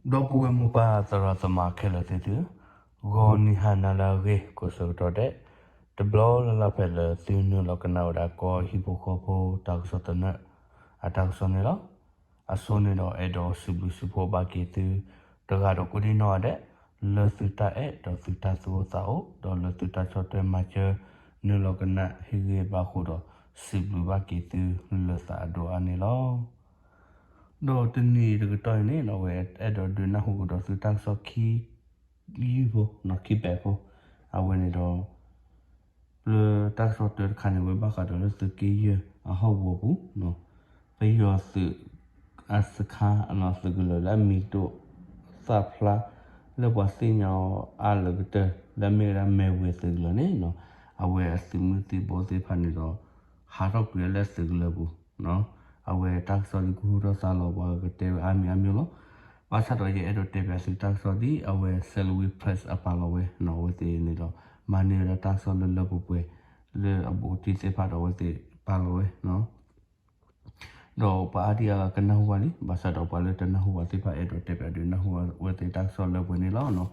ဒီပုၢ်ဝဲၢ်မိၢ်ပၢ်သရၣ်သမါခဲလၢာ်သ့ၣ်သုဧၢ, ဂီၤနံၤဟါနၤလၢအဂ့ၤ ကိးဆၢကတီၢ်ဒဲး, တဘျီလၢ်လၢ်ဖဲလၢသုနုာ်လီၤကနၣ်ဝဲဒၣ် ကီၢ်ဟံၣ်ဖိဃီဖိတၢ်ကစီၣ်သနၢၣ် အတၢ်ကစီၣ်န့ၣ်လီၤ. အဆိန့ၣ်ဒီးအဲၣ်ဒိးစံးဘျုးစံးဖှိၣ်ဘၣ်က့ၤသု တဂၤဒီးကိးဒံနီၢ်ဂၤဒဲး, လၢသုတၢ်အဲၣ်ဒီးသုတၢ်သူၣ်အိၣ်သးအိၣ် ဒီးလၢသုတၢ်ဆီၣ်ထွဲမၤစၢၤ နုာ်လီၤကနၣ်ဟ့ၣ်ဂံၢ်ဘါအဃိဒီး စံးဘျုးဘၣ်က့ၤသုလၢသးအဒိၣ်အါန့ၣ်လီၤ. ဒီးတနံၤတကတီၢ်အံၤန့ၣ် အဝဲအဲၣ်ဒိးဒုးနၢ်ဟူကဒီးသုတၢ်ကစီၣ်ခံယုၢ်ဖိ ခံဘဲးဖိ အဝဲန့ၣ်ဒီး လၢတၢ်ကစီၣ်တၢတခါန့ၣ် အဝဲဘၣ်ဃးဒီးလၢသုးက့ယဲၢ်အဟီၣ်ကဝီၤပူၤ ပယီၤသုးအစခါ သုးကလၢၤလၢအမံၤဒိၣ်သၣ်ဖျါ လၢပှၤသ့ၣ်ညါအီၤအါလၢကတၢၢ် လၢအမ့ၢ်ဝဲဒၣ်မဲၢ်ဝ့ၤသုးကလၢၤန့ၣ် အဝဲအသုးမုၢ်သံၣ်ဘိသ့ၣ်တဖၣ်န့ၣ်ဒီး ဟးထီၣ်ကွံာ်ဝဲလၢသုးကလၢၤပူၤ အဝဲတၢ်ကစီၣ်လၢကဟူထီၣ်သါလီၤ ပှၤကတဲဝဲအါမံၤအါမံၤလီၤ. ဘၣ်ဆၣ်ဒီးယအဲၣ်ဒိးတဲပၠးသုတၢ်ကစီၣ်ဒ်အဝဲ Salween Press အပာ်လီၤဝဲ အဝဲသ့ၣ်န့ၣ်ဒီး မၤန့ၢ်ဝဲဒၣ်တၢ်ကစီၣ်လၢလၢပှဲၤပှဲၤ လၢအဘူးအတံၢ်သ့ၣ်တဖၣ်ဒီးအဝဲသ့ၣ်ပာ်လီၤဝဲ ဒီးပှၤအါဒံအါဂၤကနၢ်ဟူဘၣ်လံ ဘၣ်ဆၣ်ဒီးပှၤလၢတနၢ်ဟူဘၣ်သ့ၣ်တဖၣ်အဲၣ်ဒိးတဲပၠးဒုးနၢ်ဟူဘၣ်အဝဲသ့ၣ်တၢ်ကစီၣ်လၢပှဲၤန့ၣ်လီၤ.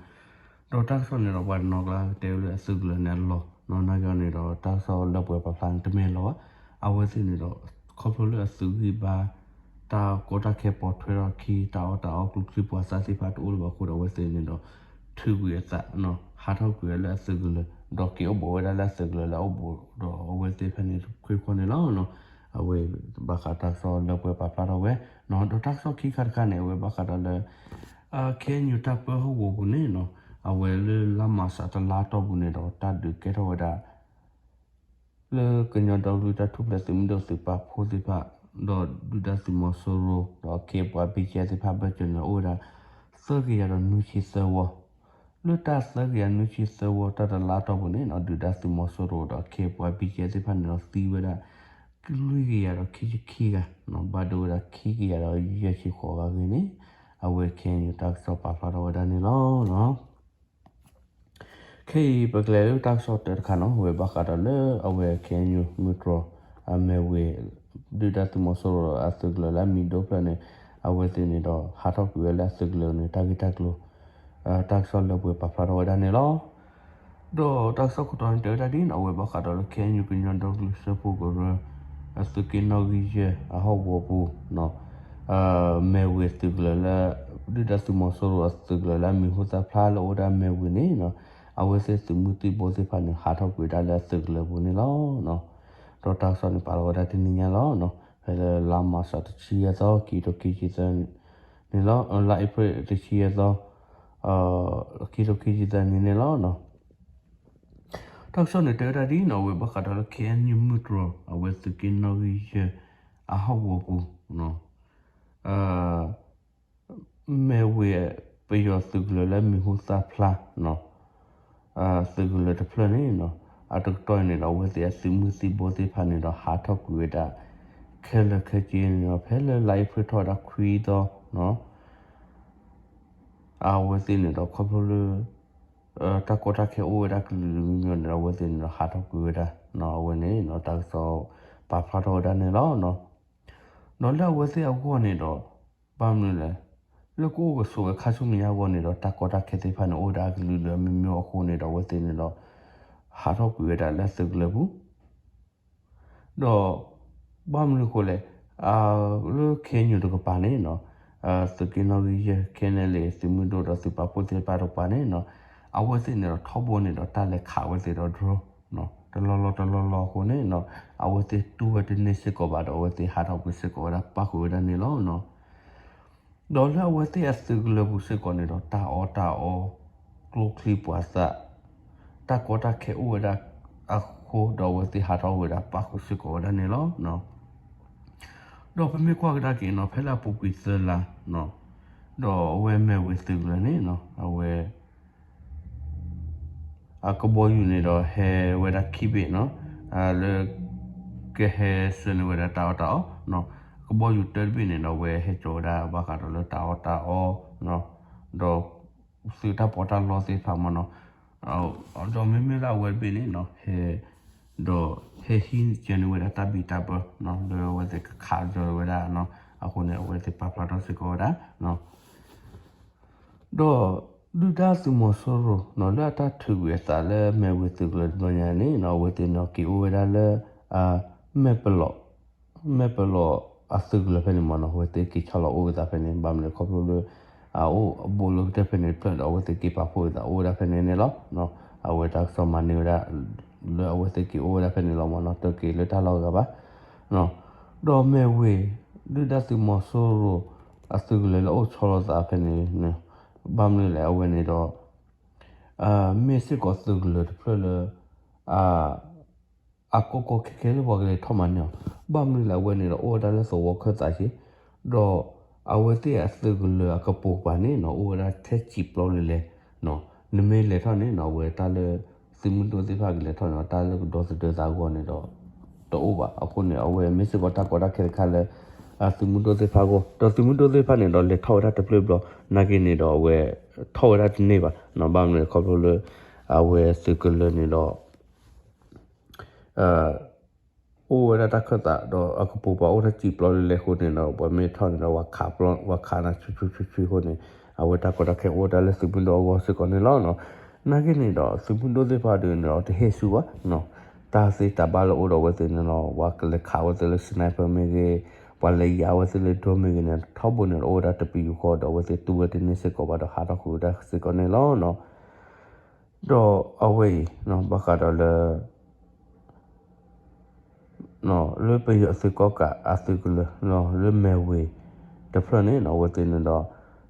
ဒီးတၢ်ကစီၣ်န့ၣ်ဒီး ပှၤတနီၤကျါကတဲဝဲလၢအသုးကလၢၤန့ၣ်အလီၢ် နာ်က့န့ၣ်ဒီး တၢ်ကစီၣ်လၢပှဲၤပာ်ဖျါန့ၣ် တမ့ၢ်လီၤဘၣ်. အဝဲသ့ၣ်န့ၣ်ဒီး ခီဖျိလၢအသုးဂံၢ်ဘါ တၢ်ကီတၢ်ခဲပိာ်ထွဲထီၣ်အခံ တၢ်အီၣ်တၢ်အီကျိချံမျိာ်သၣ်သ့ၣ်တဖၣ်တအိၣ်လၢၤဘၣ်အဃိဒီး အဝဲသ့ၣ်န့ၣ်ဒီး ထုးကွံာ်အသး ဟးထီၣ်ကွံာ်ဝဲလၢအသုးကလၢၤ ဒီးက့ၤအိၣ်ဘူးဝဲဒၣ်လၢအသုးကလၢၤလၢအအိၣ်ဘူးဒီးအဝဲသ့ၣ်တဖၣ်န့ၣ် ခွ့ခွီန့ၣ်လီၤ. အဝဲဘၣ်ဃးတၢ်ကစီၣ်လၢပှဲၤပာ်ဖျါထီၣ်ဝဲ ဒီးတၢ်ကစီၣ်ခံခါတခါန့ၣ် အဝဲဘၣ်ဃးဒီးလၢ KNU တၢ်ပၢဟီၣ်ကဝီၤပူၤန့ၣ် အဝဲလၢလါမၢ်ၡးတလါတီၢ်ပူၤန့ၣ်ဒီး တၢ်ဒုးကဲထီၣ်ဝဲဒၣ် လၢကညီဒီကလုာ်တၢ်ထူၣ်ဖျဲးသုးမုၢ်ဒိၣ်သုးပာ်ဖှိၣ်သ့ၣ်တဖၣ် ဒီးဒုၣ်ဒါသုးမီၤစိရိၤ ဒီးခ့ပှၤ ဘံကဲသ့ၣ်တဖၣ်ဘၢၣ်စၢၤန့ၣ် အိၣ်ဝဲဒၣ် သၢကယၤဒီးနွံဆံသၢဝီ, လၢတၢ်သၢကယၤနွံဆံသၢဝီ တၢ်တလါတီၢ်ပူၤန့ၣ် ဒုၣ်ဒါသုးမီၤစိရိၤဒီးခ့ပှၤ ဘံကဲသ့ၣ်တဖၣ်န့ၣ်ဒီးသံဝဲဒၣ် လွံၢ်ကယၤဒီးခံဆံခံဂၤ, ဘၣ်ဒိဝဲဒၣ်ခံကယၤဒီးယဲၢ်ဆံဃိးဂၤအဂ့ၢ်န့ၣ် အဝဲ KNU တၢ်ကစီၣ်ပာ်ဖျါထီၣ်ဝဲဒၣ်န့ၣ်လီၤ. ခဲအံၤ ပကလဲၤလၢတၢ်ကစီၣ်တၢတခါန့ၣ် အဝဲဘၣ်ဃးဒီးလၢအဝဲ KNU မုၢ်တြီၤ အမဲၢ်ဝ့ၤ ဒုၣ်ဒါသုးမီၤစိရိၤအသုးကလၢၤလၢအမံၤဒိၣ်ဖျၢၣ်န့ၣ် အဝဲသ့ၣ်န့ၣ်ဒီး ဟးထီၣ်ကွံာ်ဝဲလၢအသုးကလၢၤန့ၣ် တၢ်ဂ့ၢ်တၢ်ကျိၤ တၢ်ကစီၣ်လၢပှဲၤပာ်ဖျါထီၣ်ဝဲဒၣ်န့ၣ်လီၤ. ဒီးတၢ်ကစီၣ်ခိၣ်တီန့ၣ် တဲဝဲဒၣ်ဒ်န့ၣ် အဝဲဘၣ်ဃးဒီးလၢ KNU ကညီဒီကလုာ်စၢဖှိၣ်ကရၢ အသုးက့နီၣ်ဂံၢ်ယဲၢ်အဟီၣ်ကဝီၤပူၤ မဲၢ်ဝ့ၤသုးကလၢၤလၢ ဒုၣ်ဒါသုးမီၤစိရိၤအသုးကလၢၤလၢအမံၤဟူသၣ်ဖျါလၢအိၣ်ဝဲဒၣ်မဲၢ်ဝ့ၤန့ၣ် အဝဲသ့ၣ်သုးမုၢ်သံၣ်ဘိသ့ၣ်တဖၣ်န့ၣ် ဟးထီၣ်ကွံာ်ဝဲဒၣ်လၢအသုးကလၢၤပူၤန့ၣ်လီၤ. ဒီးတၢ်ကစီၣ်န့ၣ်ပာ်လီၤဝဲဒၣ်တနံၤညါလီၤ. ဖဲလၢလါမၢ်ၡးတဆံယဲၢ်သီ ခံကထိခံဆံသၢန့ၣ်လီၤ, လါအ့ဖြ့ၣ်တဆံယဲၢ်သီ ခံကထိခံဆံသၢနံၣ်န့ၣ်လီၤ. တၢ်ကစီၣ်န့ၣ်တဲဝဲဒၣ်ဒ်န့ၣ် အဝဲဘၣ်ဃးဒီးလၢ KNU မုၢ်တြီၤ အဝဲသုးက့နီၣ်ဂံၢ်ယဲၢ်အဟီၣ်ကဝီၤပူၤ မဲၢ်ဝ့ၤပယီၤသုးကလၢၤလၢမံၤဟူသၣ်ဖျါ သုးကလၢၤတဖျၢၣ်န့ၣ် အတကတီၢ်အံၤန့ၣ်ဒီး အဝဲသ့ၣ်အသုးမုၢ်သံၣ်ဘိသ့ၣ်တဖၣ်န့ၣ်ဒီး ဟးထီၣ်ကွံာ်ဝဲဒၣ် ခဲလၢာ်ခဲဆ့န့ၣ်ဒီး ဖဲလၢလါအ့ဖြ့ၣ်ထီၣ်ဝဲဒၣ်ခွံသီ အဝဲသ့ၣ်န့ၣ်ဒီးခီဖျိလၢ တၢ်ကီတၢ်ခဲအိၣ်ဝဲဒၣ်ကလုာ်ကလုာ်မံၤမံၤန့ၣ်ဒီး အဝဲသ့ၣ်န့ၣ်ဒီးဟးထီၣ်ကွံာ်ဝဲဒၣ် အဝဲန့ၣ် တၢ်ကစီၣ်ပာ်ဖျါထီၣ်ဝဲဒၣ်န့ၣ်လီၤ. ဒီးလၢအဝဲသ့ၣ်အဂီၢ်န့ၣ်ဒီး ဘၣ်မနုၤလဲၣ်, လၢကအိၣ်ကဆိးဝဲခါဆူမဲာ်ညါအဂီၢ်န့ၣ်ဒီး တၢ်ကီတၢ်ခဲသ့ၣ်တဖၣ်န့ၣ် အိၣ်ဝဲဒၣ်ကလုာ်ကလုာ်မံၤမံၤအဃိန့ၣ်ဒီး အဝဲသ့ၣ်န့ၣ်ဒီး ဟးထီၣ်ကွံာ်ဝဲဒၣ်လၢသုးကလၢၤပူၤ ဒီး ဘၣ်မနုၤအဃိလဲၣ်, လၢ KNU တကပၤန့ၣ် သုးက့နီၣ်ဂံၢ်ယဲၢ် KNLA သုးမုၢ်ဒိၣ်ဒီးသုးပာ်ဖှိၣ်သ့ၣ်တဖၣ်တကပၤန့ၣ် အဝဲသ့ၣ်န့ၣ်ဒီးထီဘိန့ၣ်ဒီးတၢ်လဲၤခးဝဲသ့ၣ်ဒီး drone တလီၢ်လီၢ်တလီၢ်လီၢ်အဃိန့ၣ် အဝဲသ့ၣ်တူၢ်ဝဲတန့ၢ်စ့ၢ်ကီးဘၣ်ဒီး အဝဲသ့ၣ်ဟးထီၣ်ကွံာ်စ့ၢ်ကီးဝဲဒၣ်ပၣ်ဃုာ်ဝဲဒၣ်န့ၣ်လီၤ. ဒီးလၢအဝဲသ့ၣ်အသုးကလၢၤပူၤစ့ၢ်ကီးန့ၣ်ဒီး တၢ်အီၣ်တၢ်အီ ကျိချံမျိာ်သၣ် တၢ်ကီတၢ်ခဲအိၣ်ဝဲဒၣ်အဃိ ဒီးအဝဲသ့ၣ်ဟးထီၣ်ဝဲဒၣ်ပၣ်ဃုာ်စ့ၢ်ကီးဝဲဒၣ်န့ၣ်လီၤ. ဒီးပမ့ၢ်ကွၢ်ကဒါက့ၤနီၤ ဖဲလၢအပူၤကွံာ်သၢလါ ဒီးအဝဲမဲၢ်ဝ့ၤသုးကလၢၤန့ၣ် အဝဲ အကဘီယူၤန့ၣ်ဒီးဟဲဝဲဒၣ်ခံဘ့ၣ်နီၤ လၢ ကဟဲဆှၢန့ၢ်ဝဲဒၣ်တၢ်အီၣ်တၢ်အီ, ကဘီယူၤတၢတဘ့ၣ်န့ၣ်ဒီး အဝဲဟဲကၠီဝဲဒၣ်ဘၣ်ဃးဒီးလၢတၢ်အီၣ်တၢ်အီ ဒီး သုးတၢ်ပီးတၢ်လီသ့ၣ်တဖၣ်မ့ၢ်နီၤ, ဒီးမ့မ့ၢ်လၢအဝဲတဘ့ၣ်န့ၣ်နီၤ ဟဲ ဒီးဟဲဟံးကၢန့ၢ်ဝဲဒၣ်တၢ်ဘံၣ်တၢ်ဘၢ လၢအဝဲသ့ၣ်ကခးကၠီဝဲဒၣ်နီၤ, အဃိန့ၣ် အဝဲသ့ၣ်ပာ်ဖျါထီၣ်စ့ၢ်ကီးဝဲဒၣ် ဒီးဒုၣ်ဒါသုးမီၤစိရိၤနီၤ လၢအတၢ်ထုးကွံာ်အသးလၢမဲၢ်ဝ့ၤသုးကလၢၤတဘျီညါန့ၣ်နီၤ အဝဲသ့ၣ်န့ၣ်က့ၤအိၣ်ဝဲဒၣ်လၢ မဲၢ်ပလီး မဲၢ်ပလီးအသုးကလၢၤဖဲန့ၣ်မ့ၢ်နီၤ အဝဲသ့ၣ်က့ၤဆီလီၤအိၣ်ဝဲသးဖဲန့ၣ် ဘၣ်မနုၤလဲၣ်ခီဖျိလၢ အအိၣ်ဘူးလၢကတၢၢ်ဖဲန့ၣ်တဖျၢၣ်ဒီး အဝဲသ့ၣ်က့ၤပာ်ဖှိၣ်ဝဲသးအိၣ်ဝဲဒၣ်ဖဲန့ၣ်န့ၣ်လီၤ. အဝဲတၢ်ကစီၣ်မၤန့ၢ်ဝဲဒၣ် လၢအဝဲသ့ၣ်က့ၤအိၣ်ဝဲဒၣ်ဖဲန့ၣ်လီၤမ့ၢ်နီၤ တက့ၤလၢတၢ်လီၢ်အဂၤဘၣ်. ဒီးမဲၢ်ဝ့ၤ ဒုၣ်ဒါသုးမီၤစိရိၤ အသုးကလၢၤလၢအအိၣ်ဆီလီၤသးဖဲန့ၣ် ဘၣ်မနုၤလဲၣ်အဝဲန့ၣ်ဒီး မ့ၢ်စ့ၢ်ကီးသုးကလၢၤတဖျၢၣ်လၢ အကီကီခဲခဲလၢပှၤကလဲၤထီၣ်မၤန့ၢ်အီၤ ဘၣ်မနုၤလဲၣ်အဝဲန့ၣ်ဒီးအိၣ်ဝဲဒၣ်လၢသဝီခၢၣ်သးက့ ဒီးအဝဲသ့ၣ်အသုးကလၢၤအကပိာ်ပၤန့ၣ်နီၤ အိၣ်ဝဲဒၣ်ထဲစံာ်ပျီလံလဲၣ်, နမ့ၢ်လဲၤထီၣ်န့ၣ်နီၤ အဝဲတၢ်လၢ သုးမုၢ်ဒိၣ်သ့ၣ်တဖၣ်ကလဲၤထီၣ်န့ၣ် တၢ်လၢကဒီသဒၢသးအဂီၢ်န့ၣ်ဒီး တအိၣ်ဘၣ်. အဃိန့ၣ် အဝဲမ့ၢ်စ့ၢ်ကီးတၢ်ကီတၢ်ခဲတခါလၢ သုးမုၢ်ဒိၣ်သ့ၣ်တဖၣ်အဂီၢ် ဒီးသုးမုၢ်ဒိၣ်သ့ၣ်တဖၣ်န့ၣ်ဒီးလဲၤထီၣ်ဝဲဒၣ်တဖျၢၣ်ဘျီ နာ်က့န့ၣ်ဒီးအဝဲ ထီၣ်ဝဲဒၣ်တန့ၢ်ဘၣ်, ဘၣ်မနုၤလဲၣ်ခီဖျိလၢ အဝဲသုးကလၢၤန့ၣ်ဒီး အိၣ်ဝဲဒၣ်တၢ်ခၢၣ်သး ဒီးအကပိာ်ပၤအိၣ်ထဲစံာ်ပျီလံလဲၣ်အဃိန့ၣ်ဒီး ပှၤမ့ၢ်ထီၣ်န့ၣ်ဒီး ပှၤခးနၤဆူဆူဆူဆူအဃိန့ၣ် အဝဲတၢ်ကီတၢ်ခဲအိၣ်ဝဲဒၣ်လၢသုးမုၢ်ဒိၣ်အဂီၢ်စ့ၢ်ကီးန့ၣ်လီၤ. နာ်က့န့ၣ်ဒီး သုးမုၢ်ဒိၣ်သ့ၣ်တဖၣ်ဒုးန့ၣ်ဒီး တဟ့ၣ်ဆူၣ်ဘၣ်, တၢ်သ့တၢ်ဘၣ်လၢအိၣ်ဒီးအဝဲသ့ၣ်န့ၣ်လီၤ. ပှၤကလဲၤခးဝဲသ့ၣ်လၢ sniper မ့ၢ်ဂ့ၤ, ပှၤလဲၤယၤဝဲသ့ၣ်လၢ drone မ့ၢ်ဂ့ၤန့ၣ် ထီဘိန့ၣ်ဒီးအိၣ်ဝဲဒၣ်တပယူာ်ဃီဒီး အဝဲသ့ၣ်တူၢ်ဝဲတန့ၢ်စ့ၢ်ကီးဘၣ်ဒီးဟးထီၣ်ကွံာ်ဝဲဒၣ်စ့ၢ်ကီးန့ၣ်လီၤ. ဒီးအဝဲအံၤ ဘၣ်ဃးဒီးလၢ လၢပယီၤသုးကီၣ်ကးအသုးကလၢၤ လၢမဲၢ်ဝ့ၤတဖျၢၣ်န့ၣ်နီၤ အဝဲသ့ၣ်န့ၣ်ဒီး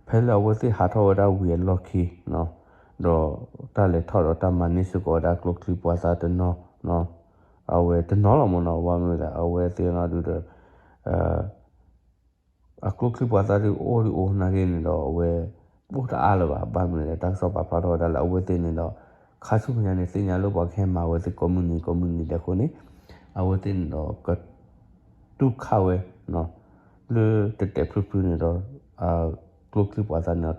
ဖဲလၢအဝဲသ့ၣ်ဟးထီၣ်ဝဲဒၣ်ဝံၤအလီၢ်ခံ ဒီးတၢ်လဲၤထီၣ်ဒီးတၢ်မၤန့ၢ်စ့ၢ်ကီးဝဲဒၣ်ကျိချံမျိာ်သၣ်တနီၤ အဝဲတနီၤလီၤမ့ၢ်နီၤ ဘၣ်မနုၤလဲၣ် အဝဲသ့ၣ်နီၤဒုးဒီး အကျိချံမျိာ်သၣ်ဒုးအိၣ်ဒုးအိၣ်နာ်က့န့ၣ်ဒီး အဝဲ အိၣ်တအါလၢၤဘၣ် ဘၣ်မနုၤလဲၣ် တၢ်ကစီၣ်ပာ်ဖျါထီၣ်ဝဲဒၣ်လၢအဝဲသ့ၣ်န့ၣ်ဒီး ခါဆူမဲာ်ညါန့ၣ် သ့ၣ်ညါလၢပှၤကဟဲမၤဝဲသ့ၣ်ကိးမုၢ်နံၤကိးမုၢ်နံၤဒဲးအဃိန့ၣ် အဝဲသ့ၣ်န့ၣ်ဒီး ကတူၢ်ခးဝဲ လၢတတဲာ်ဖျုးဖျုးန့ၣ်ဒီး ကျိချံမျိာ်သၣ်န့ၣ်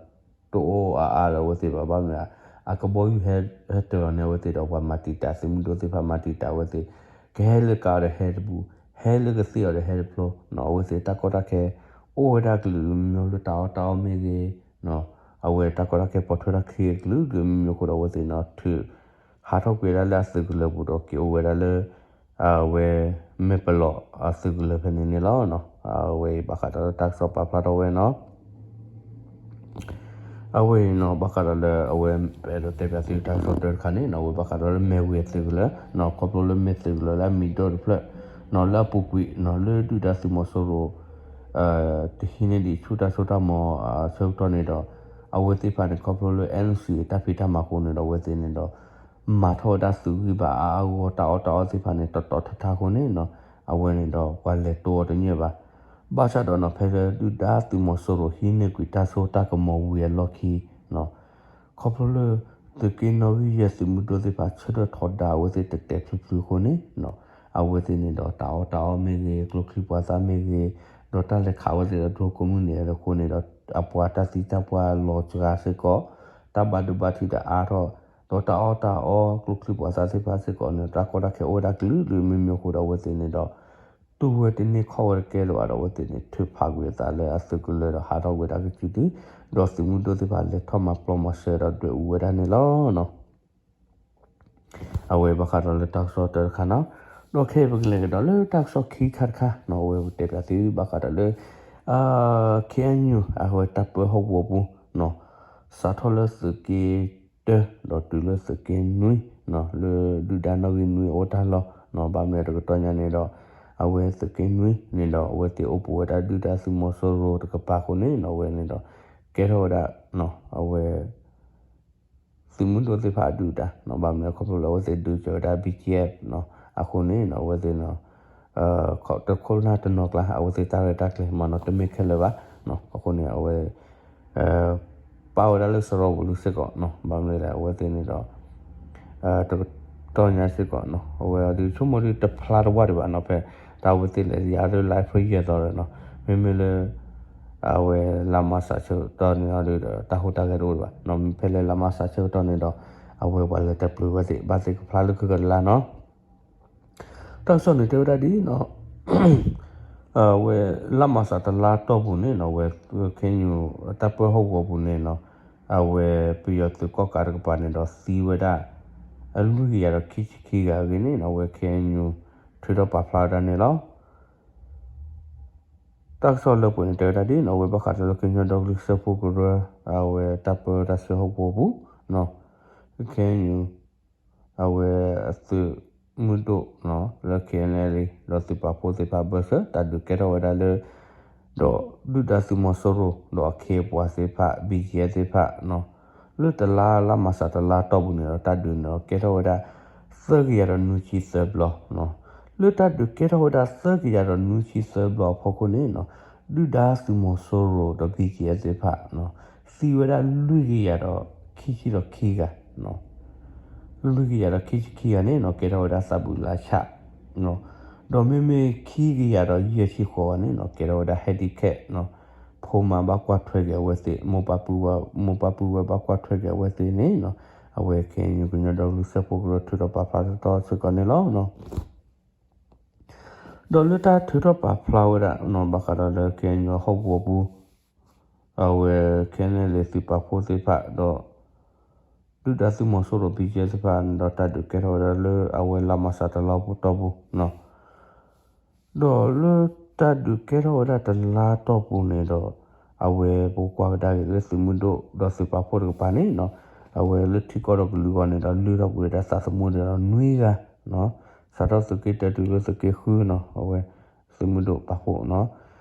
တအိၣ်အါအါလၢအဝဲသ့ၣ်ဘၣ် ဘၣ်မနုၤလဲၣ် အကဘီယူၤဟဲတၢၤလီၤန့ၣ် အဝဲသ့ၣ်ဒီး ပှၤမၤတံာ်တာ်သုးမုၢ်ဒိၣ်သ့ၣ်တဖၣ်မၤတံာ်တာ်အဝဲသ့ၣ် ကဟဲလၢကးအီၤဒီးဟဲတပူၤ ဟဲလၢကသ့အီၤဒီးဟဲတဖျိ အဝဲသ့ၣ်တၢ်ကီတၢ်ခဲ အိၣ်ဝဲဒၣ်ကလုာ်ကလုာ်မ့ၢ်လၢတၢ်အီၣ်တၢ်အီမ့ၢ်ဂ့ၤ အဝဲတၢ်ကီတၢ်ခဲပိာ်ထွဲတၢ်ခံးအကလုာ်ကလုာ်မ့ၢ်မ့ၢ်အဃိဒီး အဝဲသ့ၣ်န့ၣ်ထုး ဟးထီၣ်ကွံာ်ဝဲဒၣ်လၢအသုးကလၢၤပူၤဒီးက့ၤအိၣ်ဝဲဒၣ်လၢ အဝဲ မဲၢ်ပလီးအသုးကလၢၤဖဲန့ၣ်န့ၣ်လီၤ. အဝဲအံၤဘၣ်ဃးဒီးတၢ်ကစီၣ်ပာ်ဖျါထီၣ်ဝဲနီၤ အဝဲအံၤနီၤ ဘၣ်ဃးဒီးလၢအဝဲ ပအဲၣ်ဒိးတဲပၠးသုတၢ်ကစီၣ်တၢတခါန့ၣ်နီၤ အဝဲဘၣ်ဃးဒီးလၢမဲၢ်ဝ့ၤအသုးကလၢၤနီၤ ခီဖျိလၢမဲၢ်သုးကလၢၤလၢအမံၤဒိၣ်တဖျၢၣ်နီၤ လၢအပူၤကွံာ်နီၤ လၢဒုၣ်ဒါသုးမီၤစိရိၤ တဟံးန့ၢ်ဒံးဆူၣ်တၢ်စိတၢ်ကမီၤအဆၢကတီၢ်န့ၣ်ဒီး အဝဲသ့ၣ်တဖၣ်န့ၣ် ခီဖျိလၢ NCA အတၢ်ဖံးတၢ်မၤအဃိန့ၣ်ဒီး အဝဲသ့ၣ်န့ၣ်ဒီး မၤထီၣ်ဝဲဒၣ်သုးဂံၢ်ဘါအါအါဂီၢ်ဂီၢ် တၢ်အီၣ်တၢ်အီသ့ၣ်တဖၣ်န့ၣ် တီတီထါထါအဃိန့ၣ်နီၤ အဝဲန့ၣ်ဒီး ပှၤလဲၤတိအီၤတညီဘၣ်. ဘၣ်ဆၣ်ဒီးနီၤ ဖဲလၢဒုၣ်ဒါသုးမီၤစိရိၤဟံးန့ၢ်ကွံာ်တၢ်စိတၢ်ကမီၤဝံၤအလီၢ်ခံနီၤ ခီဖျိလၢ သုးက့နီၣ်ဂံၢ်ယဲၢ်သုးမုၢ်ဒိၣ်သ့ၣ်တဖၣ် ဆၢထၢၣ်ထီဒါအဝဲသ့ၣ်တဲာ်တဲာ်ဖျုးဖျုးအဃိန့ၣ်နီၤ အဝဲသ့ၣ်န့ၣ်ဒီး တၢ်အီၣ်တၢ်အီမ့ၢ်ဂ့ၤ ကျိချံမျိာ်သၣ်မ့ၢ်ဂ့ၤ ဒီးတၢ်လဲၤခးဝဲသ့ၣ်ဒီး drone ကိးမုၢ်နံၤအဃိန့ၣ်ဒီး အပှၤတၢ်သံတၢ်ပှၢ်လီၤစှၤစ့ၢ်ကီး တၢ်ဘၣ်ဒိဘၣ်ထံးဒီးအါထီၣ် ဒီးတၢ်အီၣ်တၢ်အီကျိချံမျိာ်သၣ်သ့ၣ်တဖၣ်စ့ၢ်ကီးန့ၣ် တၢ်ကီတၢ်ခဲအိၣ်ဝဲဒၣ်ကလုာ်ကလုာ်မ့ၢ်မ့ၢ်အဃိဒီး အဝဲသ့ၣ်န့ၣ်ဒီး တူၢ်ဝဲတန့ၢ်ခီၣ်ဝဲတကဲလၢၤဘၣ်ဒီး အဝဲသ့ၣ်န့ၣ် ထုးဖးကွံာ်အသးလၢအသုးကလၢၤဒီးဟးထီၣ်ကွံာ်ဝဲဒၣ်ကစုဒု ဒီးသုးမုၢ်ဒိၣ်သ့ၣ်တဖၣ်လဲၤထီၣ်မၤပျီမၤစၢၤဒီးဒွဲၣ်အူဝဲဒၣ်န့ၣ်လီၤ. အဝဲဘၣ်ဃးဒီးလၢတၢ်ကစီၣ်တၢတခါနီၤ ဒီးခဲအံၤပကလဲၤကဒီးလၢတၢ်ကစီၣ်ခံခါတခါနီၤ အဝဲပတဲပၠးသုဘၣ်ဃးဒီးလၢ KNU အဝဲတၢ်ပၢဟီၣ်ကဝီၤပူၤနီၤ စးထီၣ်လၢသုးက့တၢ ဒီးတုၤလၢသုးက့နွံနီၤ လၢဒုၣ်ဒါနီၣ်ဂံၢ်နွံအအိၣ်တၢ်လီၢ်နီၤ ဘၣ်မနုၤတကတီၢ်ညါန့ၣ်ဒီး အဝဲသုးက့နွံန့ၣ်ဒီး အဝဲသ့ၣ်အိၣ်ပူၤဝဲဒၣ်ဒုၣ်ဒါသုးမီၤစိရိၤတကပၤအဃိန့ၣ်နီၤ အဝဲန့ၣ်ဒီး ကဲထီၣ်ဝဲဒၣ် အဝဲ သုးမုၢ်ဒိၣ်သ့ၣ်တဖၣ်အဒုၣ်အဒါနီၤ ဘၣ်မနုၤခီဖျိလၢအဝဲသ့ၣ်ဒုးစၢၤဝဲဒၣ် BGF နီၤ အဃိန့ၣ်နီၤ အဝဲသ့ၣ်နီၤ တခိၣ်နၢ်တနီၤကျါ အဝဲသ့ၣ်တၢ်ရဲၣ်တၢ်ကျဲၤမးနီၤ တမ့ၢ်ခဲလၢာ်ဘၣ်နီၤ အဃိန့ၣ် အဝဲ ပာ်ဝဲဒၣ်လၢစရီပူၤလံစ့ၢ်ကီးနီၤ ဘၣ်မနုၤလဲၣ် အဝဲသ့ၣ်န့ၣ်ဒီး တကတီၢ်ညါစ့ၢ်ကီးနီၤ အဝဲအီၤဒုးဆိကမိၣ်ဒုးတဖျါတဝၢ်ဒံးဘၣ်နီၤ ဖဲတၢ်အဝဲသ့ၣ်လဲၤယါလၢ live ဖဲယဲၢ်သီဒီးနီၤ မ့မ့ၢ်လၢ အဝဲလါမးစးဆၢကတီၢ်န့ၣ်အီၤဒုးဒီး တၢ်ဟူးတၢ်ဂဲၤတအိၣ်ဒံးဘၣ်နီၤ ဖဲလၢလါမးစးဆၢကတီၢ်န့ၣ်ဒီး အဝဲပှၤလဲၤတပျုာ်ဝဲသ့ၣ်ဘၣ်သ့ၣ်ကဖျါလၢခံကတလါနီၤ တၢ်ကစီၣ်န့ၣ်တဲဝဲဒၣ်ဒ်နီၤ အဝဲလါမးစးတလါတီၢ်ပူၤန့ၣ်နီၤ အဝဲ KNU တၢ်ပၢဟီၣ်ကဝီၤပူၤန့ၣ်နီၤ အဝဲပယီၤသုးကီၣ်ကးတကပၤန့ၣ်ဒီးသံဝဲဒၣ် အလွံၢ်ကယၤဒီးခံဆံခံဂၤအဂ့ၢ်န့ၣ် အဝဲ KNU ထုးထီၣ်ပာ်ဖျါဝဲဒၣ်န့ၣ်လီၤ. တၢ်ကစီၣ်လၢပှဲၤန့ၣ် တဲဝဲဒၣ်ဒ်န့ၣ် အဝဲဘၣ်ဃးဒီးလၢကညီဒီကလုာ်စၢဖှိၣ်ကရၢ အဝဲတၢ်ပၢတၢ်ဆှၢဟီၣ်ကဝီၤပူၤ KNU အဝဲအသုးမုၢ်ဒိၣ်လၢ KNLA ဒီးသုးပာ်ဖှိၣ်သ့ၣ်တဖၣ်ဘၢၣ်စၢၤ တၢ်ဒုးကဲထီၣ်ဝဲဒၣ်လၢ ဒီးဒုၣ်ဒါသုးမီၤစိရိၤ ဒီးအခ့အပှၤသ့ၣ်တဖၣ် BGF သ့ၣ်တဖၣ် လၢတလါလါမၢ်ၡးတလါတီၢ်ပူၤန့ၣ်ဒီး တၢ်ဒုးန့ၣ်ဒီးကဲထီၣ်ဝဲဒၣ် သၢကယၤဒီးနွံဆံသၢဘျီ လၢတၢ်ဒုးကဲထီၣ်ဝဲဒၣ်သၢကယၤဒီးနွံဆံသၢဘျီအဖီခိၣ်န့ၣ် ဒုၣ်ဒါသုးမီၤစိရိၤဒီး BGF သ့ၣ်တဖၣ် သံဝဲဒၣ်လွံၢ်ကယၤဒီးခံဆံဒီးခံဂၤ လွံၢ်ကယၤဒီးခံဆံခံဂၤန့ၣ်နီၤ ကဲထီၣ်ဝဲဒၣ်သးဘုးလါဆၣ်, ဒီးမ့မ့ၢ်ခံကယၤဒီးယဲၢ်ဆံဃိးဂၤန့ၣ်နီၤ ကဲထီၣ်ဝဲဒၣ် handicap နီၤ, ဖိမါဘၣ်ကွၢ်ထွဲက့ၤအဝဲသ့ၣ်, မိၢ်ပၢ်ပုၢ်ဝဲၢ်ဘၣ်ကွၢ်ထွဲက့ၤအဝဲသ့ၣ်န့ၣ်နီၤ, အဝဲ KNU ကညီဒီကလုာ်စၢဖှိၣ်ကရၢထုးထီၣ်ပာ်ဖျါတတီၤစ့ၢ်ကီးန့ၣ်လီၤ. ဒီးလၢတၢ်ထုးထီၣ်ပာ်ဖျါဝဲဒၣ်နီၤ ဘၣ်ဃးဒီးလၢ KNU ဟီၣ်ကဝီၤပူၤ အဝဲ KNLA သုးပာ်ဖှိၣ်သ့ၣ်တဖၣ်ဒီး ဒုၣ်ဒါသုးမီၤစိရိၤ BGF သ့ၣ်တဖၣ်န့ၣ်ဒီး တၢ်ဒုးကဲထီၣ်ဝဲဒၣ်လၢအဝဲလါမၢ်ၡးတလါတီၢ်ပူၤနီၤ, ဒီးလၢတၢ်ဒုးကဲထီၣ်ဝဲဒၣ်တလါတီၢ်ပူၤန့ၣ်ဒီး အဝဲပကွၢ်ကဒါက့ၤလၢသုးမုၢ်ဒိၣ်ဒီးသုးပာ်ဖှိၣ်တကပၤန့ၣ်နီၤ, အဝဲလၢထံကီၢ်ဒီးကလုာ်အဂီၢ်န့ၣ်ဒီး လုၢ်ထီၣ်ကွံာ်ဝဲဒၣ်သးသမူန့ၣ်ဒီးနွံဂၤနီၤ, စးထီၣ်သုးက့တၢတုၤလၢသုးက့ဃုနီၤ, အဝဲ သုးမုၢ်ဒိၣ်ပာ်ဖှိၣ်နီၤ,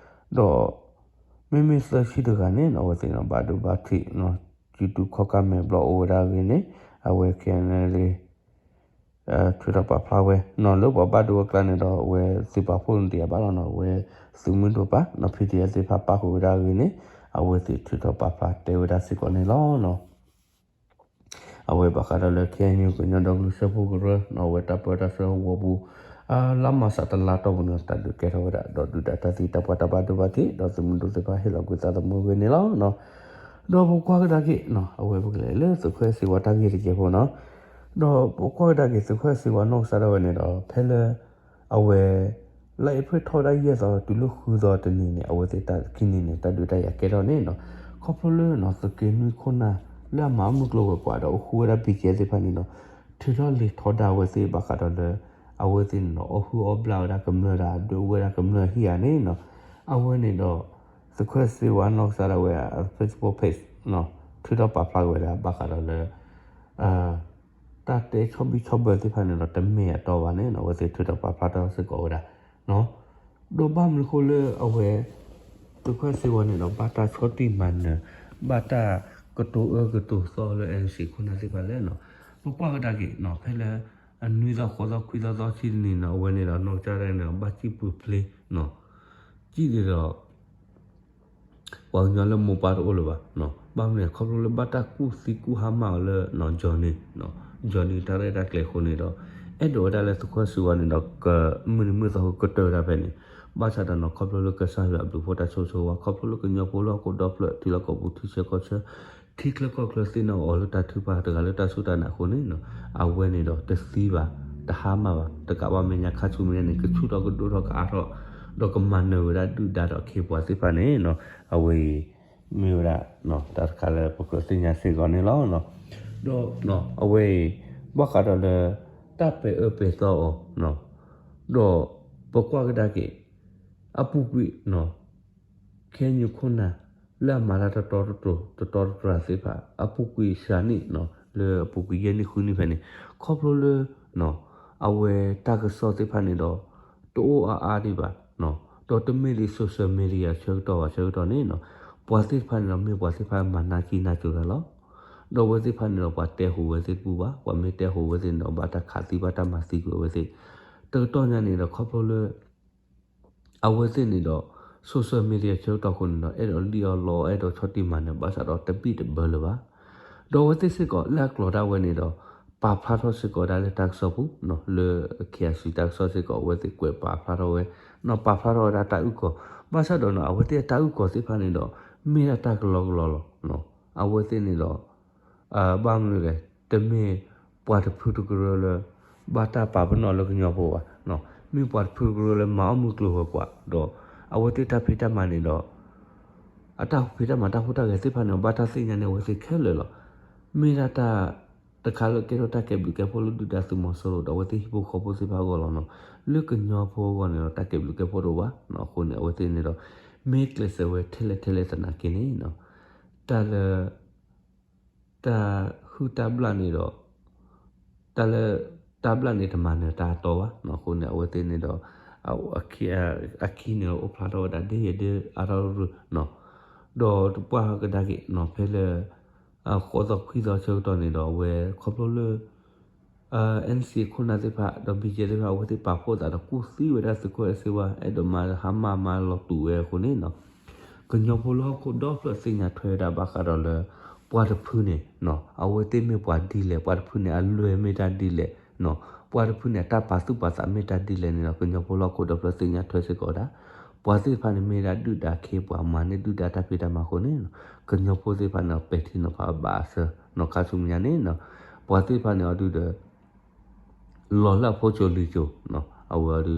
ဒီး မ့မ့ၢ်သၢဆံတဂၤန့ၣ်နီၤ အဝဲသ့ၣ်နီၤ ဘၣ်ဒိဘၣ်ထံးနီၤ, စုတူာ်ခီၣ်ကၢ်မဲာ်ဘျီၣ်အိၣ်ဝဲဒၣ်အဂ့ၢ်န့ၣ် အဝဲ KNLA ထုးထီၣ်ပာ်ဖျါဝဲနီၤ, လၢပှၤဘၣ်ဒိဝဲကျါန့ၣ်ဒီး အဝဲသုးပာ်ဖှိၣ်န့ၣ်တယာ်ဘၣ်လီၤနီၤ, အဝဲသုးမုၢ်ဒိၣ်ပၢ်နီၤ PDF သ့ၣ်တဖၣ်ပၣ်ဃုာ်ဝဲဒၣ်အဂ့ၢ်န့ၣ် အဝဲသ့ၣ်ထုးထီၣ်ပာ်ဖျါတဲဝဲဒၣ်စ့ၢ်ကီးန့ၣ်လီၤ. အဝဲဘၣ်ဃးဒီးလၢ KNU ကညီဒီကလုာ်စၢဖှိၣ်ကရၢနီၤ အဝဲတၢ်ပၢတၢ်ဆှၢဟီၣ်ကဝီၤပူၤ လါမၢ်ၡးတလါတီၢ်ပူၤန့ၣ် တၢ်ဒုးကဲထီၣ်ဝဲဒၣ် ဒီးဒုၣ်ဒါတၢ်သံတၢ်ပှၢ်တၢ်ဘၣ်ဒိဘၣ်ထံး ဒီးသုးမုၢ်ဒိၣ်သ့ၣ်တဖၣ်ဟ့ၣ်လီၤကွံာ်သးသမူအဂ့ၢ်န့ၣ်လီၤ. ဒီးပကွၢ်ကဒါက့ၤနီၤ အဝဲပကလဲၤလၢသုးခိၣ်အဲၣ်စ့ဝါတၢ်ဂ့ၢ်တကဲးဖိနီၤ, ဒီးပကွၢ်ကဒါက့ၤ သုးခိၣ်အဲၣ်စ့ဝါနီၢ်ကစၢ်ဒၣ်ဝဲန့ၣ်ဒီး ဖဲလၢ အဝဲ လါအ့ဖြ့ၣ်ထီၣ်ဝဲဒၣ်ယဲၢ်သီတုၤလၢဃုသီတနံၤန့ၣ် အဝဲသ့ၣ်တၢ်ခံနံၤန့ၣ် တၢ်ဒုးတၢ်ယၤကဲထီၣ်န့ၣ်နီၤ, ခီဖျိလၢနီၤ သုးက့နွံခိၣ်နၢ် လၢအမၤအီၣ်မုၢ်ကျိၤဝဲၤကွာ်ဒီးအိၣ်ဃူဝဲဒၣ် BGF သ့ၣ်တဖၣ်န့ၣ်နီၤ, ထုးထီၣ်လံာ်ထီဒါအဝဲသ့ၣ်ဘၣ်ဃးဒီးလၢ အဝဲသ့ၣ်န့ၣ်နီၤ အီၣ်ဟုၣ်အီၣ်ဘျၣ်ဝဲဒၣ်ကမျၢၢ်ဒီး ဒုးဝဲဒၣ်ကမျၢၢ်ဟံၣ်ဧါန့ၣ်နီၤ, အဝဲန့ၣ်ဒီး သုးခိၣ်အဲၣ်စ့ဝါနီၢ်ကစၢ်ဒၣ်ဝဲ Facebook page နီၤ ထုးထီၣ်ပာ်ဖျါဝဲဒၣ်ဘၣ်ဃးဒီးလၢ တၢ်တဲဆီဘံၣ်ဆီဘၢသ့ၣ်တဖၣ်န့ၣ်ဒီး တမ့ၢ်အတီဘၣ်န့ၣ်နီၤ အဝဲသ့ၣ်ထုးထီၣ်ပာ်ဖျါထီၣ်စ့ၢ်ကီးဝဲဒၣ် ဒီးဘၣ်မနုၤအဃိလၢအဝဲ သုးခိၣ်အဲၣ်စ့ဝါန့ၣ်ဒီး ဘၣ်တၢ်ဆီၣ်တံၢ်မၤနၢၤ ဘၣ်တၢ်ကတိၤအၢကတိၤသီလၢ NCA ခိၣ်နၢ်သ့ၣ်တဖၣ်လဲၣ်နီၤ, ပကွၢ်ကဒါက့ၤနီၤ ဖဲလၢ အနွံသီဃိးသီခွံသီသီဆံတနံၤနီၤ အဝဲန့ၣ်ဒီး နီၢ်ကစၢ်ဒၣ်န့ၣ်ဒီး ဘၣ်စံၣ်ပူၤဖျ့နီၤ, စံၣ်ဒ်ဒီး ပှၤကညီလၢမိၢ်ပၢ်တအိၣ်လၢၤဘၣ်, ဘၣ်မနုၤလဲၣ် ခီဖျိလၢဘၣ်တၢ်ကူၣ်သံကူၣ်ဟါမၢ်အီၤလၢ Johnny, Johnny တၢ်ရဲၣ်တၢ်ကျဲၤအဃိန့ၣ်ဒီး အဲၣ်ဒိးဝဲဒၣ်လၢသုးခိၣ်စ့ဝါန့ၣ်ဒီး ကမုၢ်နံၤမုၢ်သီဟူးကတၢၢ်ဝဲဒၣ်ဖဲန့ၣ်, ဘၣ်ဆၣ်ဒီးနီၤ ခီဖျိလၢကစၢ်ယွၤအဘျုးအဖှိၣ်တၢ်ဆိၣ်ဂ့ၤဆိၣ်ဝါ ခီဖျိလၢကညီဖိလၢဟီၣ်ခိၣ်ဒီဖျၢၣ် ထံလီၢ်ကီၢ်ပူၤထံဆၢကီၢ်ဆၢ ထံချၢကီၢ်ချၢသ့ၣ်နီၣ်အီၤလၢတၢ်ထုကဖၣ်တဂၤလၢတၢ်စူၢ်တၢ်နာ်အဃိန့ၣ်နီၤ, အဝဲန့ၣ်ဒီးတသံဘၣ် တဟါမၢ်ဘၣ် တကးဘၣ်မဲာ်ညါခါဆူမဲာ်ညါန့ၣ် ကဆူၣ်ထီၣ်ကဒိၣ်ထီၣ်ကအါထီၣ် ဒီးကမၤနၢၤဝဲဒၣ်ဒုၣ်ဒါဒီးအခ့အပှၤသ့ၣ်တဖၣ်န့ၣ်နီၤ, အဝဲအံၤ မ့ၢ်ဝဲဒၣ် တၢ်တခါလၢပကြၢးသ့ၣ်ညါစ့ၢ်ကီးန့ၣ်လီၤ. ဒီးအဝဲအံၤ ဘၣ်ဃးဒီးလၢ တၢ်ပဲာ်အၢပဲာ်သီအီၤ ဒီးပကွၢ်ကဒါက့ၤ အပူၤကွံာ် ခဲအံၤခိၣ်နၢ် လၢအမၤတၢ်တတီတတြၢၤတတီတတြၢၤသ့ၣ်တဖၣ် အပူၤကွံာ်စှၤန့ၣ် လၢအပူၤကွံာ်ယဲၢ်နံၣ်ဃုနံၣ်ဖဲန့ၣ် ခီဖျိလၢ အဝဲတၢ်ကစီၣ်သ့ၣ်တဖၣ်န့ၣ်ဒီး တအိၣ်အါအါဒံးဘၣ်, ဒီးတမ့ၢ်ဒ် social media ဆၢကတီၢ်ဘၣ်ဆၢကတီၢ်န့ၣ် ပှၤသ့ၣ်တဖၣ်န့ၣ်ဒီး မ့ၢ်ပှၤသ့ၣ်တဖၣ်မၤနၢ်ကံၣ်နၢ်ကၠိတၢ်လီၤ. ဒီးအဝဲသ့ၣ်တဖၣ်န့ၣ်ဒီး ပှၤတဲဟူးဝဲသ့ၣ်တဘူၣ်ဘၣ်, ပှၤမ့ၢ်တဲဟူးဝဲသ့ၣ်န့ၣ်ဒီး ဘၣ်တၢ်ခးသံဘၣ်တၢ်မၤသံကွံာ်အဝဲသ့ၣ်, တကတီၢ်ညါန့ၣ်ဒီး ခီဖျိလၢ အဝဲသ့ၣ်န့ၣ်ဒီး social media ဆၢကတီၢ်အဃိန့ၣ်ဒီး အဲၣ်ဒိးလံၣ်အီၣ်လီအီၣ် အဲၣ်ဒိးဆီၣ်တံၢ်မၤနၢၤ ဘၣ်ဆၣ်ဒီးတဘံၣ်တဘၢလၢၤဘၣ်. ဒီးအဝဲသ့ၣ်စ့ၢ်ကီး လၢအကျိၤဒၣ်ဝဲန့ၣ်ဒီး ပာ်ဖျါထီၣ်စ့ၢ်ကီးဝဲဒၣ်လၢတၢ်ကစီၣ်ပူၤ လၢ KIC တၢ်ကစီၣ်စ့ၢ်ကီး အဝဲသ့ၣ်ကွဲးပာ်ဖျါထီၣ်ဝဲ နီၢ်ပာ်ဖျါထီၣ်ဝဲဒၣ်တၢ်အုၣ်ကီၤ, ဘၣ်ဆၣ်ဒီးနီၢ် အဝဲသ့ၣ်အတၢ်အုၣ်ကီၤသ့ၣ်တဖၣ်န့ၣ်ဒီး မ့ၢ်ဒၣ်တၢ်ကလီကလီလီၤ. အဝဲသ့ၣ်န့ၣ်ဒီး ဘၣ်မနုၤလဲၣ်, တမ့ၢ်ပှၤတဖုတကရၢလၢ ဘၣ်တၢ်ပာ်ပနီၣ်လၢကညီဖိဘၣ်, မ့ၢ်ပှၤတဖုတကရၢလၢမၤအီၣ်မုၢ်ကျိၤဝဲၤကွာ် ဒီးအဝဲသ့ၣ်တၢ်ဖံးတၢ်မၤန့ၣ်ဒီး အတၢ်ဖံးတၢ်မၤတၢ်ဟူးတၢ်ဂဲၤသ့ၣ်တဖၣ်န့ၣ် ဘၣ်တၢ်သ့ၣ်ညါန့ၢ်အဝဲသ့ၣ်ခဲလၢာ်လီၤ. မ့ၢ်ဒၣ်တၢ်တခါလၢကဲထီၣ်တၢ်ကဲဘျုးကဲဖှိၣ်လၢဒုၣ်ဒါသုးမီၤစိရိၤဒီးအဝဲသ့ၣ်ဟံၣ်ဖိဃီဖိသ့ၣ်တဖၣ်အဂီၢ်လီၤနီၤ. လၢကညီဖိအဂီၢ်န့ၣ်ဒီး တၢ်ကဲဘျုးကဲဖှိၣ်တအိၣ်ဘၣ်နီၤ. အဃိန့ၣ် အဝဲသ့ၣ်န့ၣ်ဒီး မ့ၢ်ကျဲးစၢးဝဲထဲလဲၣ်ထဲလဲၣ်သနာ်က့န့ၣ်နီၤ, တၢ်လၢ တၢ်ဟုၣ်တၢ်ဘျၣ်န့ၣ်ဒီး တၢ်လၢ တၢ်ဘျၣ်န့ၣ်တမၤနၢၤတၢ်အတီဘၣ်နီၤ. အဃိန့ၣ် အဝဲသ့ၣ်န့ၣ်ဒီး အခံန့ၣ် အိၣ်ဖျါထီၣ်ဝဲဒၣ်ဒ်ယဲဒ်အါထီၣ်ရူၢ်နီၤ, ဒီးတပှၢ်ကဒါက့ၤနီၤ ဖဲလၢ ဃိးသီခွံသီဆၢကတီၢ်န့ၣ်ဒီး အဝဲခီဖျိလၢ NCA ခိၣ်နၢ်သ့ၣ်တဖၣ် ဒီး BGF သ့ၣ်တဖၣ် အဝဲသ့ၣ်ပာ်ဖှိၣ်သးဒီးကူၣ်သံဝဲဒၣ်သုးခိၣ်အဲၣ်စ့ဝါ အဲၣ်ဒိးမၤဟါမၢ်မၤလီၤတူာ်ဝဲအဃိန့ၣ်နီၤ, ကညီဖိလၢဟီၣ်ခိၣ်ဒီဖျၢၣ်သ့ၣ်ညါထွဲဝဲဒၣ်ဘၣ်ဃးဒီးလၢ ပှၤတဖုန့ၣ်နီၤ အဝဲသ့ၣ်မ့ၢ်ပှၤဒ်လဲၣ်, ပှၤတဖုန့ၣ်အလွဲၢ်မ့ၢ်တၢ်ဒ်လဲၣ်နီၤ, ပှၤတဖုန့ၣ် အတၢ်ပာ်သူၣ်ပာ်သးမ့ၢ်တၢ်ဒ်လဲၣ်န့ၣ်ဒီး ကညီဖိလၢဟီၣ်ခိၣ်ဒီဖျၢၣ်သ့ၣ်ညါထွဲစ့ၢ်ကီးဝဲဒၣ် ပှၤသ့ၣ်တဖၣ်န့ၣ်မ့ၢ်ဒၣ်ဒုၣ်ဒါခ့ပှၤမၤန့ၢ်ဒုၣ်ဒါတၢ်ဖံးတၢ်မၤအဃိန့ၣ်နီၤ, ကညီဖိသ့ၣ်တဖၣ်န့ၣ် ပဲာ်ထံနီၤဖးဘၣ်အဆၢနီၤ. ခါဆူမဲာ်ညါန့ၣ်နီၤ ပှၤသ့ၣ်တဖၣ်န့ၣ်အီၤဒုဒီး လီၤလၢအဖိစိၤလံၤစိၤနီၤ, အဝဲအီၤဒု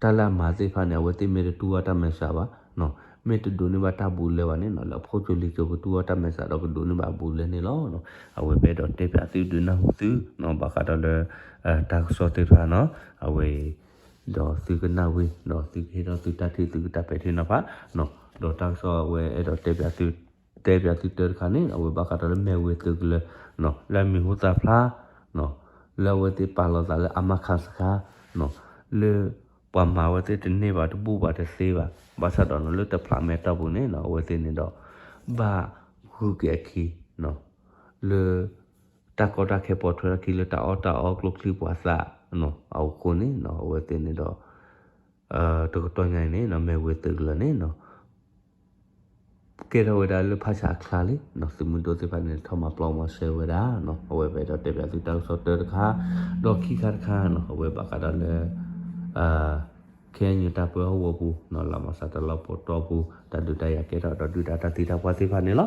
တၢ်လၢအမၤသ့ၣ်တဖၣ်န့ၣ် အဝဲသ့ၣ်မ့ၢ်တတူၢ်ဘၣ်တၢ်မဲာ်ဆှးဘၣ်နီၤ, မ့ၢ်တဒိးန့ၢ်ဘၣ်တၢ်ဘူးလဲဘၣ်န့ၣ်နီၤ, လၢအဖိစိၤလံၤစိၤကတူၢ်ဘၣ်တၢ်မဲာ်ဆှးဒီးကဒိးန့ၢ်ဘၣ်ဘူးလဲန့ၣ်လီၤ. အဝဲပအဲၣ်ဒိးတဲပၠးသုဒုးနၢ်ဟူသုနီၤ ဘၣ်ဃးဒီးလၢ တၢ်ကစီၣ်သ့ၣ်တဖၣ်နီၤ, အဝဲ ဒီးသုကနၣ်ဝံၤ ဒီးသုကဟ့ၣ်ထီၣ်သုတၢ်ထံၣ်သုကတၢ်ပဲာ်ထံနီၤဖးနီၤ, ဒီးတၢ်ကစီၣ်အဝဲအဲၣ်ဒိးတဲပၠးသု တဲပၠးသုတၢတခါန့ၣ် အဝဲဘၣ်ဃးဒီးလၢမဲၢ်ဝ့ၤသုးကလၢၤနီၤ, လၢအမံၤဟူသၣ်ဖျါနီၤ, လၢအဝဲသ့ၣ်ပာ်လီၤသးလၢအမါခါစခါနီၤ, လၢပှၤမၤအဝဲသ့ၣ်တန့ၢ်ဘၣ်တဘူၣ်ဘၣ်တသ့ဘၣ်, ဘၣ်ဆၣ်ဒီးနီၤ လၢတဖျးမဲာ်တီၢ်ပူၤန့ၣ်နီၤ အဝဲသ့ၣ်န့ၣ်ဒီး ဘၣ်ဂုၤက့ၤအခံနီၤ, လၢ တၢ်ကီတၢ်ခဲပိာ်ထွဲထီၣ်ခံလၢတၢ်အီၣ်တၢ်အီကျိချံမျိာ်သၣ်နီၤ, အဃိန့ၣ်နီၤ အဝဲသ့ၣ်န့ၣ်ဒီး တကတီၢ်ညါအံၤန့ၣ်နီၤ မဲၢ်ဝ့ၤသုးကလၢၤန့ၣ်နီၤ ကဲထီၣ်ဝဲဒၣ်လၢဖၣ်ဆးအချါလံနီၤ, သုးမုၢ်ဒိၣ်သ့ၣ်တဖၣ်န့ၣ် ထီၣ်မၤပျီမၤစၢၤဝဲဒၣ်နီၤ, အဝဲပအဲၣ်ဒိးတဲပၠးသုတၢ်ကစီၣ်တၢတခါ, ဒီးခံခါတခါနီၤ အဝဲဘၣ်ဃးဒီးလၢ ခဲအံၤတၢ်ပၢဟီၣ်ကဝီၤပူၤနီၤ လၢမၤစးတလီၢ်ပတီၢ်ပူၤ တၢ်ဒုးတၢ်ယၤကဲထီၣ်ဒီးဒုၣ်ဒါတၢ်သံတၢ်ပှၢ်သ့ၣ်တဖၣ်န့ၣ်လီၤ.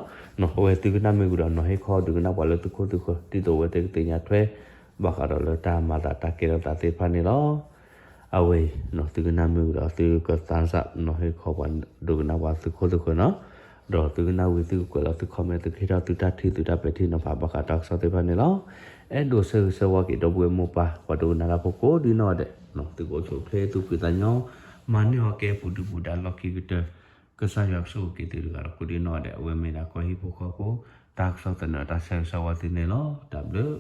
အဝဲသုကနၣ်မ့ၢ်ဝံၤဒီးနီၤဟ့ၣ်ခီဒုးကနၣ်ပှၤလၢသုခိၣ်သုဃၢၤ ဒ်သိးအဝဲသ့ၣ်ကသ့ၣ်ညါထွဲ ဘၣ်ဃးဒီးလၢတၢ်မၤသးတၢ်ကဲထီၣ်သးသ့ၣ်တဖၣ်န့ၣ်လီၤ. အဝဲအံၤနီၤ သုကနၣ်မ့ၢ်ဝံၤဒီးသုကသးစၢ်နီၤ ဟ့ၣ်ခီပှၤဒုးကနၣ်ပှၤသုခိၣ်သုဃၢၤနီၤ, ဒီးသုကနၣ်ဝံၤသုကကွဲးလီၤသု comment သုကဟ့ၣ်ထီၣ်သုတၢ်ထံၣ်သုတၢ်ပဲာ်ထံနီၤဖးဘၣ်ဃးတၢ်ကစီၣ်သ့ၣ်တဖၣ်န့ၣ်လီၤ. အဲၣ်ဒိးဆၢဂ့ၤဆၢဝါက့ၤဒီပုၢ်ဝဲၢ်မိၢ်ပၢ် ပှၤဒိကနၣ်တၢ်ဖိကိးဒ်နီၢ်ဂၤဒဲးနီၤ, သုကအိၣ်ဆူၣ်အိၣ်ချ့သူၣ်ဖှံသးညီ, မၤန့ၢ်အီၣ်ကဲပူၤဒုၣ်ပူၤဒါလီၢ်ခံကတၢၢ်, ကစၢ်ယွၤကဆိၣ်ဂ့ၤက့ၤသုတဂၤဒီးကိးဒ်နီၢ်ဂၤဒဲး, အဝဲမ့ၢ်ဒၣ်ကီၢ်ဟံၣ်ဖိဃီဖိ တၢ်ကစီၣ်သနၢၣ်တၢ်ဆၢဂ့ၤဆၢဝါသုန့ၣ်လီၤ. တၢ်ဘျုး